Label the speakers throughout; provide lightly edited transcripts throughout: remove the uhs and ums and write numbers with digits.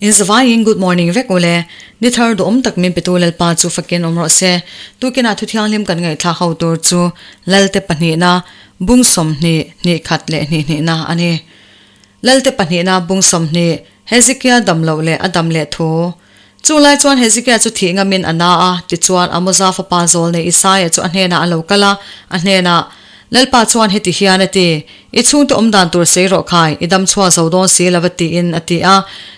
Speaker 1: In zavaiin good morning vek ule. Ni thar duhawm tak min petu Lalpa chu fakin awm rawh se. Tukinah thu thianghlim kan ngaihthlak ho tur chu Lalte pahnihna, bung 20, hnih khat leh hnih hnihna a ni. Lalte pahnihna, bung 20, Hezekia dam loh leh a dam leh thu. Chu lai chuan Hezekia chu thih ngamin a na a, tichuan Amoza fapa zawlnei Isaia chu a hnenah a lo kal a, a hnenah, Lalpa chuan heti hian a ti, I chhungte awm dan tur sei rawh khai, i dam chhuah zo dawn si lova tiin a ti a.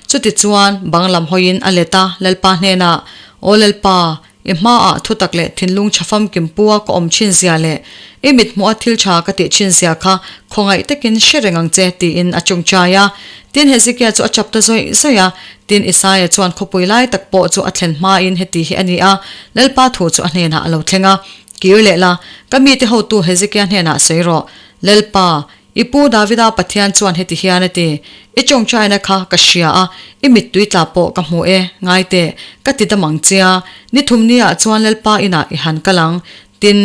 Speaker 1: Chutichuan bang lam hawiin a let a, Lalpa hnenah, Aw Lalpa, i hmaah thutak leh thinlung tha famkim pua ka awm thin zia leh i mithmuha thil tha ka tih thin zia kha khawngaih takin hre reng ang che, tiin a chungchai a. Tin, Hezekia chu a chap ta zawih zawih a. Tin, Isaia chuan khawpui lai tak pawh chu a thlen hmain heti hi a ni a, Lalpa thu chu a hnenah a lo thleng a, Kir leh la, ka mite hotu Hezekia hnenah sawi rawh, Lalpa, i pu Davida Pathian chuan heti hian a ti, I tawngtaina kha ka hria a, i mittui tla pawh ka hmu e, ngai teh, ka ti dam ang che a, ni thum niah chuan Lalpa inah i han kal ang. Tin,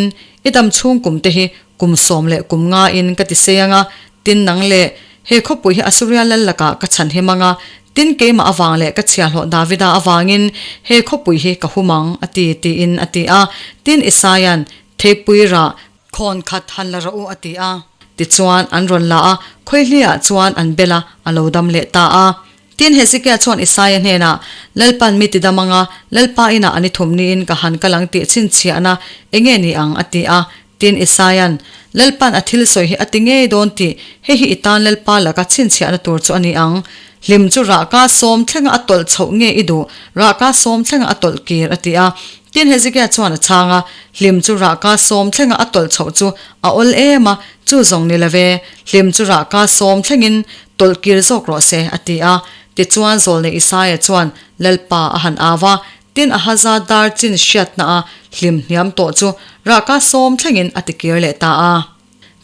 Speaker 1: i dam chhung kum te hi kum sawm leh kum nga in ka ti sei ang a, tin nang leh he khawpui hi Asuria lal lakah ka chhan him ang a, tin keimah avang leh ka chhiahhlawh Davida avangin he khawpui hi ka hum ang, a ti, tiin a ti a. Tin, Isaia'n, Theipui rah, Khawn khat han la rawh u a ti a. Tichuan an rawn la a, khawihliah chuan an bel a, a lo dam leh ta a. Tin, Hezekia chuan Isaia hnenah, Lalpan mi ti dam anga, Lalpa inah an i thum niin ka han kal ang tih chhinchhiahna eng nge ni ang? a ti a. Tin, Isaia'n, Lalpan a thil sawi hi a ti ngei dawn tih hei hi i tan Lalpa laka chhinchhiahna tur chu a ni ang. Hlim chu rahka sawm thlenga a tawlh chhoh nge i duh? Rahka sawm thlenga a tawlh kir, a ti a. Tin, Hezekia chuan a chhang a, Hlim chu rahka sawm thlenga a tawlh chhoh chu a awl em a, chu zawng ni love, hlim chu rahka sawm thlengin tawlh kir zawk rawh se, a ti a. Tichuan, Zawlnei Isaia chuan Lalpa a han au a, tin Ahaza dar chin hriatna a hlim hniam tawh chu rahka sawm thlengin a ti kir leh ta a.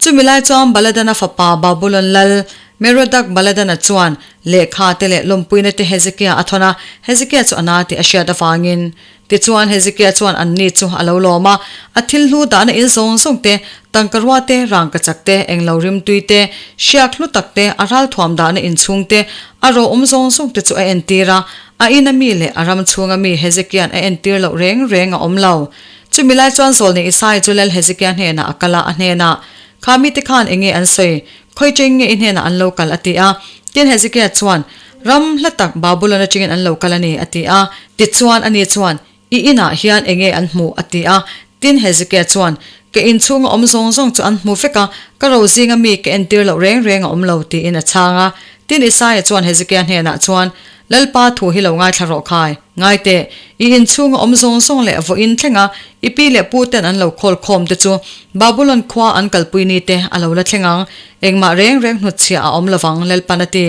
Speaker 1: Chumi lai chuan Baladana fapa Babulon lal Merodak Baladana chuan lehkha te leh lawmpuina te Hezekia a thawn a, Hezekia chu a na tih a hriat avangin. Tichuan Hezekia chuan anni chu a lo lawm a, a thil hlu dahna in zawng zawng te, tangkarua te, rangkachak te, englo rimtui te, hriak hlu tak te, a ralthuam dahna inchhung te, a ro awm zawng zawng te chu a entir a, a ina mi leh a ram chhunga mi Hezekia'n a entir loh reng reng a awm lo. Chumi lai chuan Zawlnei Isaia chu Lal Hezekia hnenah a kal a, a hnenah, Kha mite khan eng nge an sawi? Khawi cheng nge i hnenah an lo kal? a ti a. Tin, Hezekia chuan, Ram hla tak Babulon atangin an lo kal a ni, a ti a. Tichuan, ani chuan, I inah hian eng nge an hmuh? a ti a. Tin, Hezekia chuan, Ka in chhunga awm zawng zawng chu an hmu vek a, ka ro zinga mi ka entir loh reng reng a awm lo, tiin a chhang a. Tin, Isaia chuan Hezekia hnenah chuan, Lalpa thu hi lo ngaithla rawh khai. Ngai teh, i inchhunga awm zawng zawng leh vawiin thlenga i pi leh pu ten an lo khawl khawm te chu Babulon khua an kalpui ni te a lo la thleng ang. Engmah reng reng hnutchhiah a awm lovang, Lalpan a ti.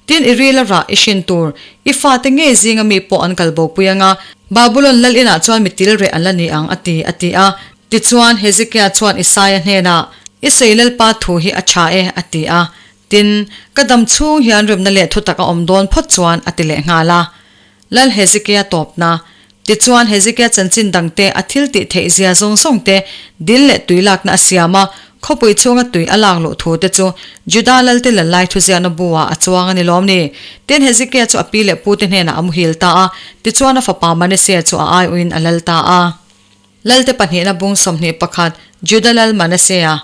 Speaker 1: Tin, i rila rah i hrin tur, i fate ngei zinga mi pawh an kal bopui ang a, Babulon lal inah chuan mi til reh an la ni ang, a ti, a ti a. Tichuan, Hezekia chuan Isaia hnenah, I sawi Lalpa thu hi a tha e, a ti a. Tin, ka dam chhung hian remna leh thutak a awm dawn phawt chuan a ti leh nghal a. Lal Hezekia tawpna. Tichuan, Hezekia chanchin dangte, a thil tih theih zia zawng zawng te, dil leh tui lakna a siam a, khawpui chhunga tui a lak luh thu te chu Juda lalte lal lai thuziahna bu-ah a chuang a ni lawm ni? Tin, Hezekia chu a pi leh pute hnenah a muhil ta a, tichuan a fapa Manasseh chu a aiawhin a lal ta a. Lalte pahnihna bung 21, Juda lal Manasseh-a.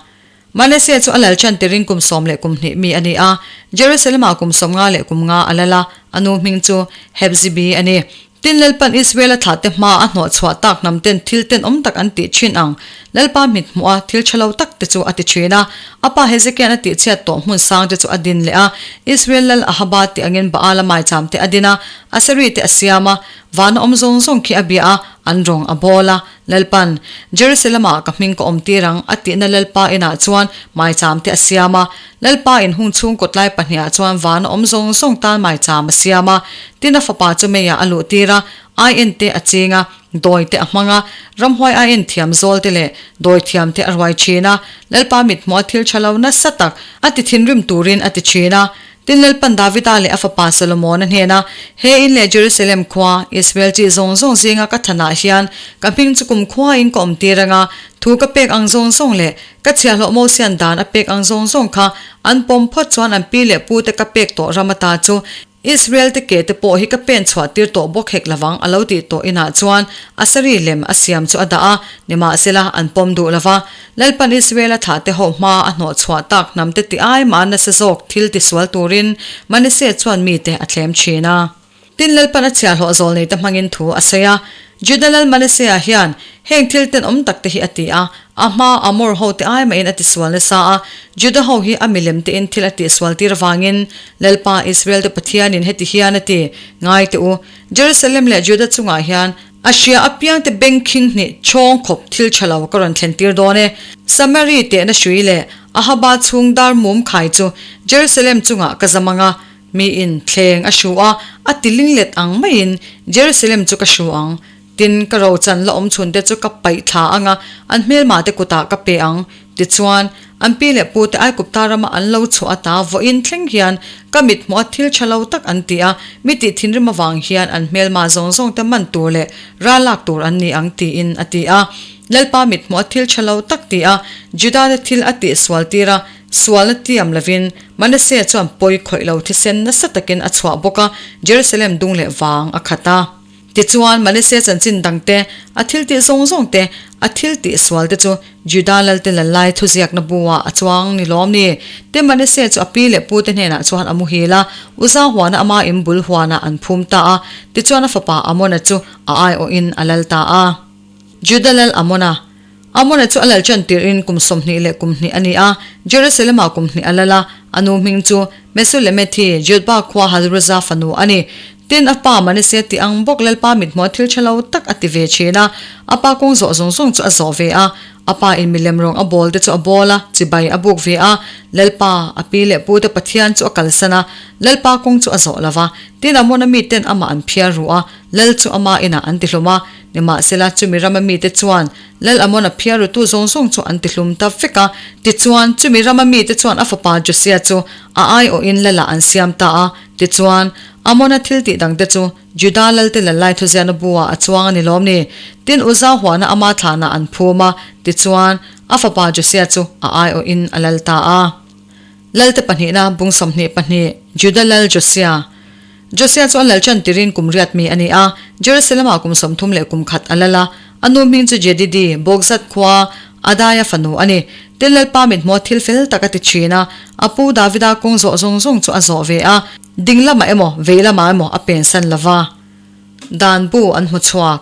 Speaker 1: Manasseh chu a lal chan tirin kum sawm leh kum hnih mi a ni a, Jerusalem-ah kum 50 leh kum nga a lal a, a nu hming chu Hephzibi a ni. Tin, Lalpan Israel-a thlahte hmaa a hnawh chhuah tak hnam ten thil tenawm tak an tih thin ang, Lalpa mit hmuh a thil tha lo tak te chu a ti thin a. A pa Hezekia'n a tihchhiat tawh hmun sang te chu a din leh a, Israel lal Ahaba tih angin Baal-a maicham te a din a, Aseri te a siam a, Vana awm zawng zawng khi a bia a, an rawng a bawl a. Lalpan, Jerusalem-ah ka hming ka awm tir ang, a tihna Lalpa inah chuan maicham te a siam a. Lalpa in hung chhung kawtlai pahnihah chuan vana awm zawng zawng tan maicham a siam a. Tin a fapa chu meiah a luh tir a, aien te a ching a, dawi te a hmang a, ramhuai aien thiam zawl te leh dawi thiam te a ruai thin a. Lalpa mithmuh a thil tha lo nasa tak a ti thinrim turin a ti thin a. Tin, Lalpan Davida leh a fapa Solomona hnena, He in leh Jerusalem khua, Israel chi zawng zawng zinga ka thanah hian ka hming chu kum khuain ka awm tir anga, thu ka pek ang zawng zawng leh ka chhiahhlawh Mosian dan a pek ang zawng zawng kha an pawm phawt chuan an pi leh pute ka pek tawh ram ata chu. Israel te ke te pawh hi ka pen chhuah tir tawh bawk hek lovang a lo tih tawh inah chuan Asari lem a siam chu a dah a, nimahsela an pawm duh lova. Lalpan Israel-a thlah te ho hma a hnawh chhuah tak hnam te ti ai mah nasa zawk thil tisual turin Manase chuan mite a thlem thin a. Tin, Lalpan a chhiahhlawh zawl nei te hmangin thu a sawi a. Juda lal Manasea hian heng thil tenawm tak te hi a ti a, a hma Amor ho te ai mahin a tisual nasa a, Juda ho hi a milem tein thil a tihsual tir avangin Lalpa Israel te Pathianin heti hian a ti, Ngai teh u, Jerusalem leh Juda chungah hian a hria apiang te beng khing hnih chhawng khawp thil tha lo ka rawn thlen tir dawn e. Samari tehna hrui leh Ahaba chhung dar mum khai chu Jerusalem chungah ka zam ang a, Miin thleng a hru a, a ti linglet ang maiin Jerusalem chu ka hru ang. Tin, ka rochan la awm chhunte chu ka paih thla ang a, an hmelmate kutah ka pe ang. Tichuan, an pi leh pute Aigupta rama an lo chhuah ata vawiin thleng hian ka mithmuh a thil tha lo tak an ti a, mi tih thinrim avang hian an hmelma zawng zawngte man tur leh ral lak tur an ni ang tiin a ti a. Lalpa mithmuh a thil tha lo tak ti a, Judate thil a tihsual tir a, Sualna tiam lovin Manasseh chuan pawi khawih lo thisen nasa takin a chhuah bawk a, Jerusalem dung leh vang a khat a. Tichuan, Manasseh chanchin dangte, a thiltih zawng zawng te, a thiltih sual te chu Juda lalte lallai thuziakna bu-ah a chuang ni lawm ni? Te Manasseh chu a pi leh pute hnenah chuan a muhil a, Uza huana ama in bul huanah an phum ta a, tichuan a fapa Amona chu a aiawhin a lal ta a. Juda lal Amona. Amona chu a lal ṭan tirhin kum 20 leh kum hnih a ni a, Jerusalem-ah kum hnih a lal a, a nu hming chu Mesulemethi, Jotba khua Hazruza fanu a ni. Tin, a pa Manase tih ang bawk Lalpa mithmuh a thil ṭha lo tak a ti ve ṭhin a, a pa kawng zawh zawng zawng chu a zawh ve a, a pa in milem rawng a bawl te chu a bawl a, chibai a buk ve a, Lalpa, a pi leh pu te Pathian chu a kalsan a, Lalpa kawng chu a zawh lo va. Tin, Amona miten amah an phiar ru a, Lal chu ama inah an ti hlawm a, Nimahsela, chumi rama mite chuan Lal Amona phiarutu zawng zawng chu an tihlum ta vek a. Tichuan, chumi rama mite chuan a fapa Josia chu a aiawhin Lalah an siam ta a. Tichuan, Amona thil tih dangte chu Juda lalte lallai thuziahna bu-ah a chuang a ni lawm ni? Tin, Uza huana ama thlahna an phum a. Tichuan, a fapa Josia chu a aiawhin a lal ta a. Lalte pahnihna bung 22, Juda lal Josia. Josia chu a lal ṭan tirin kum riat mi a ni a, Jerusalem-ah kum 30 leh kum khat a lal a. A nu hming chu Jedidi, Bawkzat khua, Adaia fanu a ni. Tin Lalpa mithmuh thil fel tak a ti ṭhin a, a pu Davida kawng zawh zawng zawng chu a zawh ve a, ding lamah emaw, vei lamah emaw a pensan lo va. Dan bu an hmu chhuak.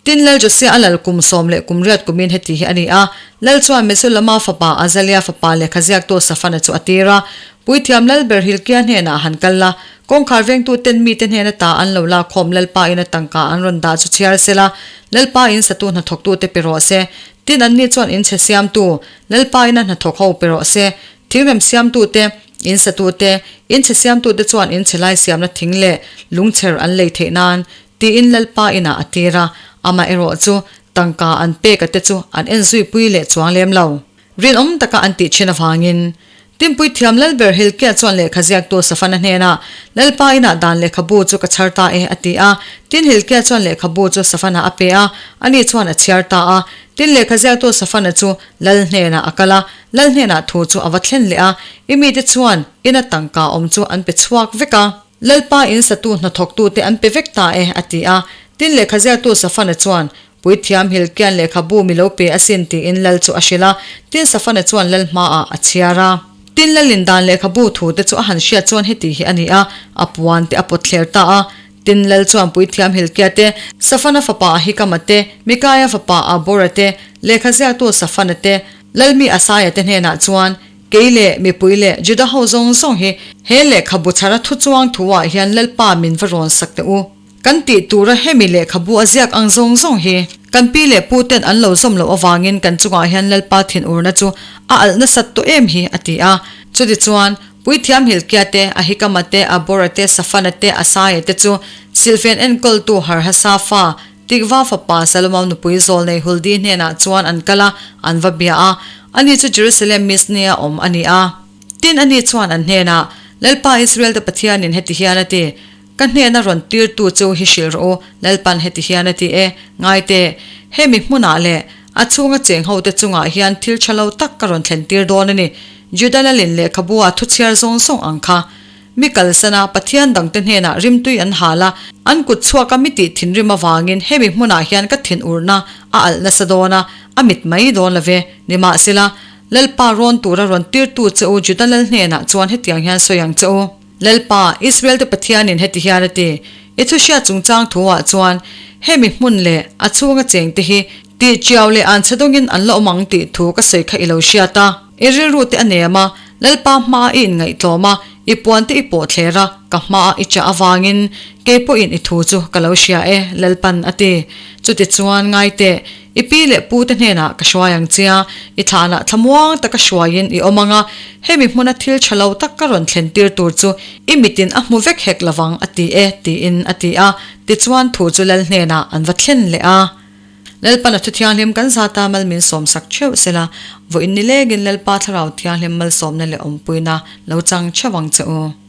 Speaker 1: Tin, Lal Josia a lal kum sawm leh kum riat kumin heti hi a ni a, Lal chuan Mesulama fapa Azalia fapa lehkha ziaktu Safana chu a tir a, Puithiam lal ber Hilkia hnenah han kal la, kawngkhar vengtuten mite hnena ta an lo lakkhawm Lalpa ina tangka an rawn dah chu chhiar sela, Lalpa in satu hnathawktute pe rawh se. Tin, anni chuan in chhe siamtu, Lalpa ina hnathawk ho pe rawh se. Thingrem siamtute, in satute, in chhe siamtute chuan in chhe lai siamna thing leh lungchher an lei theih nan, Tiin Lalpa inah a tir a, amaherawh chu tangka an pek a te chu an en zuipui leh chuang lem lo. Rinawm taka an tih thin avangin. Timpui thiam Lalber Hilkia chuan lehkha ziaktu Safana hnenah, Lalpa inah dan lehkhabu chu ka chhar ta e, a ti a. Tin Hilkia chuan lehkhabu chu Safana a pe a, ani chuan a chhiar ta a. Tin lehkha ziaktu Safana chu Lal hnenah a kal a, Lal hnenah thu chu a va thlen leh a, I mite chuan ina tangka awm chu an pe chhuak vek a. Lalpa in satu hnathawktute an pe vek ta e, a ti a. Tin, lehkha ziaktu Safana chuan, Puithiam Hilkian lehkhabu mi lo pe asin tiin lal chu a hrilh a. Tin, Safana chuan lal hmaah a chhiar a. Tin, lalin dan lehkhabu thute chu a han hriat chuan heti hi a ni a, a puan te a pawt thler ta a. Tin, lal chuan Puithiam Hilkia te, Safana fapa Ahikama te, Mikaia fapa Abora te, lehkha ziaktu Safana te, Lalmi Asaia te hnenah chuan, Kei leh mipui leh Juda ho zawng zawng hi he lehkhabu chhara thu chuang thu ah hian Lalpa min va rawn sak teh u. Kan tih tura hemi lehkhabu a ziak ang zawng zawng hi kan pi leh pu ten an lo zawm loh avangin kan chungah hian Lalpa thinurna chu a alh nasat tawh em hi a ti a. Chutichuan, Puithiam Hilkia te, Ahikama te, Abora te, Safana te, Asaia te chu silhfen enkawltu Harhasa fa Tikva fapa Salomao nupui Zawlnei Huldi hnenah chuan an kal a, an va bia a. Ani chu Jerusalem Misne-a awm a ni a. Tin, ani chuan an hnenah, Lalpa Israel-te Pathianin heti hian a ti, Ka hnena rawn tirtu chu hi hrilh rawh u, Lalpan heti hian a ti e, Ngai teh, hemi hmunah leh a chhunga cheng hote chungah hian thil tha lo tak ka rawn thlen tir dawn a ni, Juda lalin lehkhabu-a thu chhiar zawng zawng ang kha. Mi kalsan a, Pathian dangte hnenah rimtui an hal a, an kut chhuaka mi tih thinrim avangin hemi hmunah hian ka thinurna a alh nasa dawn a, a mit mai dawn lo ve. Nimahsela, Lalpa rawn tura rawn tirtu che u Juda lal hnenah chuan hetiang hian sawi ang che u. Lalpa, Israel-te Pathianin heti hian a ti, I thu hriat chungchang thuah chuan hemi hmun leh a chhunga chengte hi tih chiau leh an chhe dawngin an la awm ang tih thu ka sawi kha i lo hriat a. I rilru te a nem a, Lalpa hmaa i inngaihtlawm a, i puan te i pawh thler a, ka hmaa i chah avangin kei pawhin i thu chu ka lo hria e, Lalpan a ti. Chutichuan, ngai teh, i pi leh pu te hnenah ka hruai ang chia, i thlanah thlamuang taka hruaiin i awm ang a, hemi hmuna thil tha lo tak ka rawn thlen tir tur chu i mitin a hmu vek hek lovang a ti e, tiin a ti a. Tichuan thu chu Lal hnenah an va thlen leh a. Lalpan a thu thianghlim kan zata mal min sawmsak theuh sela, vawiin ni lengin Lalpa Thlarau Thianghlim malsawmna leh awmpuina lo chang theuh ang che u.